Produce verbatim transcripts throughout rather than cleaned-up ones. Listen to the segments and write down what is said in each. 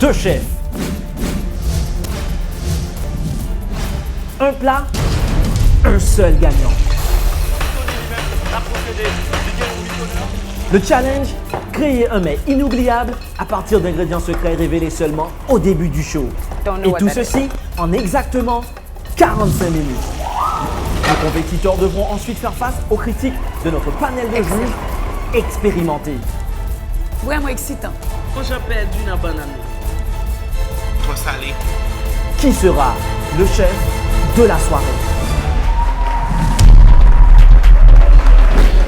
Deux chefs. Un plat, un seul gagnant. Le challenge, créer un mets inoubliable à partir d'ingrédients secrets révélés seulement au début du show. Et tout ceci en exactement quarante-cinq minutes. Nos compétiteurs devront ensuite faire face aux critiques de notre panel de juges expérimentés. Vrèman eksitan. Yon jan pèdi nan bannann nan. Twò sale. Qui sera le chef de la soirée?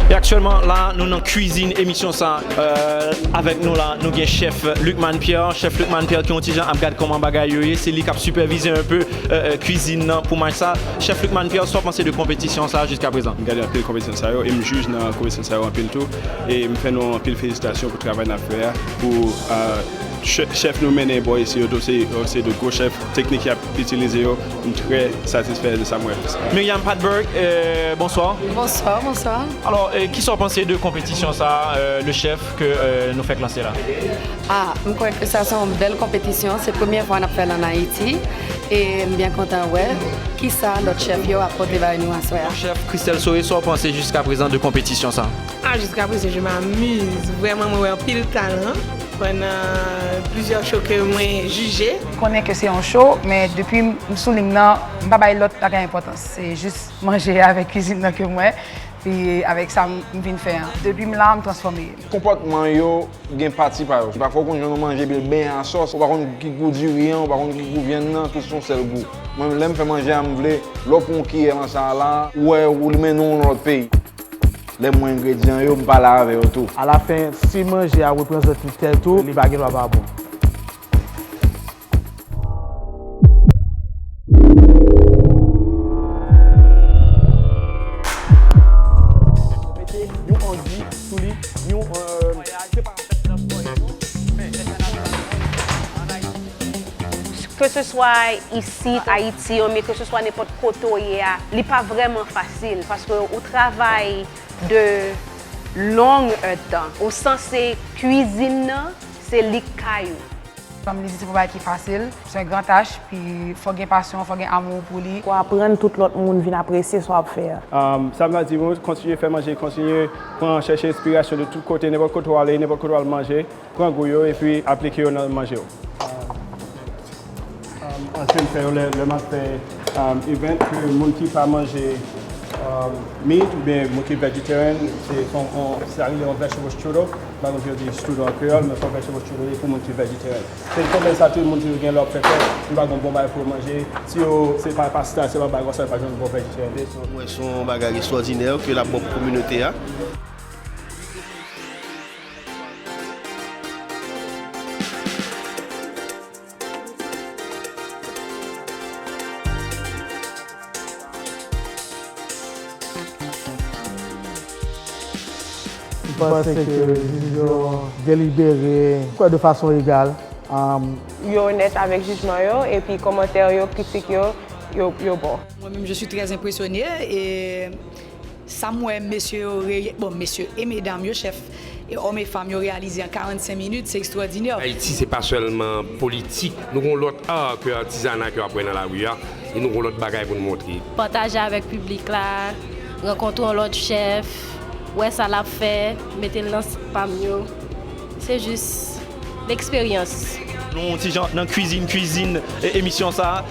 E aktyèlman la, nou nan kwizin emisyon sa. Euh, avèk nou la, nou gen chèf Lucmane Pierre. Chèf Lucmane Pierre ki yon ti jan ap gad kòman bagay yo ye. Se li k ap sipèvize un peu euh, euh, kwizin nan pou match sa. Chèf Lucmane Pierre, sa w panse de konpetisyon sa jiska prezan? M gade anpil konpetisyon sa yo e m jij nan konpetisyon sa yo anpil tou. E m fè nou anpil felisitasyon pou travay n ap fè a, pou euh, chè- chèf nou mennen bò isi yo tou, se se de gwo chèf, teknik y ap itilize yo, m trè satisfè de sa m wè. Myriam Padberg, euh, bonsoir. Bonsoir, bonsoir. Alors, euh, kisa w panse de konpetisyon sa, euh, le chef ke euh, nou fèk lanse la? Ah, m kwè ke sa se yon bèl konpetisyon. Se premye fwa n ap fè l ann Ayiti. E m byen kontan wè kisa lòt chèf yo ap pote bay nou aswè a. Chèf Christelle Soré, sa w panse jiska prezan de konpetisyon sa? Ah, jusqu'à présent, je m'amuse. Vrèman, mwen wè anpil talan pandan plizyè show ke mwen jije. Konnen ke se yon show, men depi m sou liy nan, m pa bay lòt bagay enpòtans. Se jis manje avèk kwizin nan ke m wè. Epi avèk sa m vin fè an. Depi m la, m transfòme. Konpòtman yo gen pati pa yo. Pafwa ou konn jwenn yon manje epi l benyen a sòs, ou pa konn ki gou diri an, ou pa konn ki gou vyann nan, tout se yon sèl gou. Mwen menm, lè m fè manje a, m vle, lè w pran yon kiyè nan sa a la, ou wè ou li mennen w nan yon lòt peyi. Lè m wè engredyan yo, m pale avè yo tou. Alafen, si manje a reprezante tèt ou, li pa gen dwa pa bon. Mete yon angi sou li, yon, euh, se pa. Ke se swa isit, Ayiti, oubyen ke se swa nenpòt kote w ye a, li pa vrèman fasil, paske ou travay de long èdtan. Ou sanse kwizin nan, se li k kay ou. Fanm li di se pa bagay ki fasil, se yon gran tach, pi fò gen pasyon, fò gen amou pou li. Ou aprann tout lòt moun vin apresye sa w ap fè a. Um, sa m ta di nou, kontinye fè manje, kontinye pran, chèche enspirasyon de tout kote, nenpòt kote w ale, nenpòt kote w al manje, pran gou yo epi aplike yo nan manje w. Um, antre m fè yo lè, lè m ap fè um, event, ke moun ki pa manje um, meat oubyen moun ki vegetarian, se yon, yon, sa rele yon vegetable strudel. M pa konn si yo di strudel an kreyòl, men se yon vegetable strudel pou moun ki vegetarian. Se konbyen sa tout moun toujou gen lè w ap fè fèt, si w pa gen yon bon bagay pou yo manje, si yo, se pa pasta, se pa bagay konsa, yo pa janm bon vegetarian. Mwen, se yon bagay ekstwòdinè ke l ap ban pou kominote a. M panse ke jij yo delibere, m kwè, de fason egal. Um, Yo onèt avèk jijman yo, epi kòmantè yo, kritik yo, yo, yo bon. Mwen menm, je suis très impressionnée e sa m wè mesye yo, bon, mesye e medam yo, chèf, e òm e fanm yo reyalize an karannsenk minit, se ekstwòdinè. Ayiti, se pa sèlman politik. Nou gen yon lòt art ke atizana ke w ap wè nan lari a, e nou gen yon lòt bagay pou n montre. Pataje avèk piblik la, rankontre yon lòt chèf, wè sa l ap fè, mete l nan pa m yo. Se jis leksperyans. Nou yon ti jan nan kwizin, kwizin e, emisyon sa a.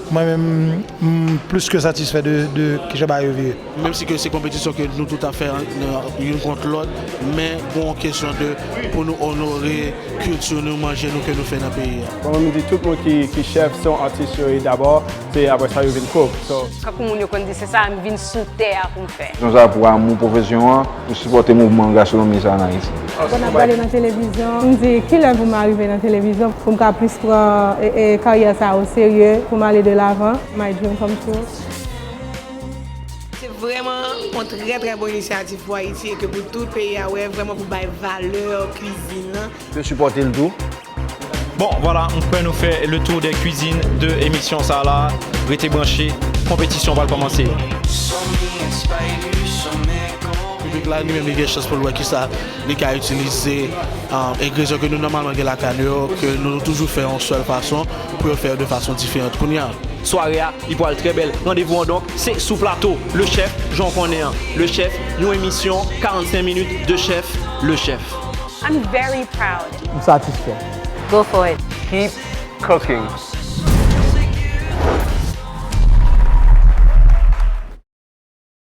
Mwen menm, m plis ke satisfè de, de kijan bagay yo vire. Menm si ke se konpetisyon ke nou tout ap fè youn kont lòt, men gon yon kesyon de pou nou onore kilti nou, manje nou ke nou fè nan peyi a. Mwen menm m di tout moun ki, ki chèf se yon atis yo ye dabò, se apre sa yo vin cook. So. Kankou moun yo konn di se sa m vin sou tè a pou m fè. Konsa pou amou pwofesyon an, pou sipòte mouvman gastronomi sa an Ayiti. Bon, n ap gade nan televizyon, m di kilè pou m arive nan televizyon pou m ka plis pran e, e, karyè sa o serye, pou m ale de lavan. My dream come true. Se vrèman yon trè trè bon inisyativ pou Ayiti e ke pou tout peyi a wè, vrèman pou bay valè kwizin nan. Yo sipòte l tou. Bon, vwala, m kwè nou fè le tour des cuisines de emisyon sa la. Rete branche, konpetisyon pral kòmanse. Piblik la li menm li gen chans pou l wè kisa li ka itilize, um, engredyan ke nou nòmalman gen lakay nou yo, ke nou toujou fè yon sèl fason, pou yo fè yo de fason diferan. Kounye a, sware a, li pral trè bèl. Randevou an donk, se sou plato. Le Chef, jan w konnen an. Le Chef, yon emisyon, karannsenk minit de chèf, Le Chef. I'm very proud. M satisfè. Go for it. Keep cooking.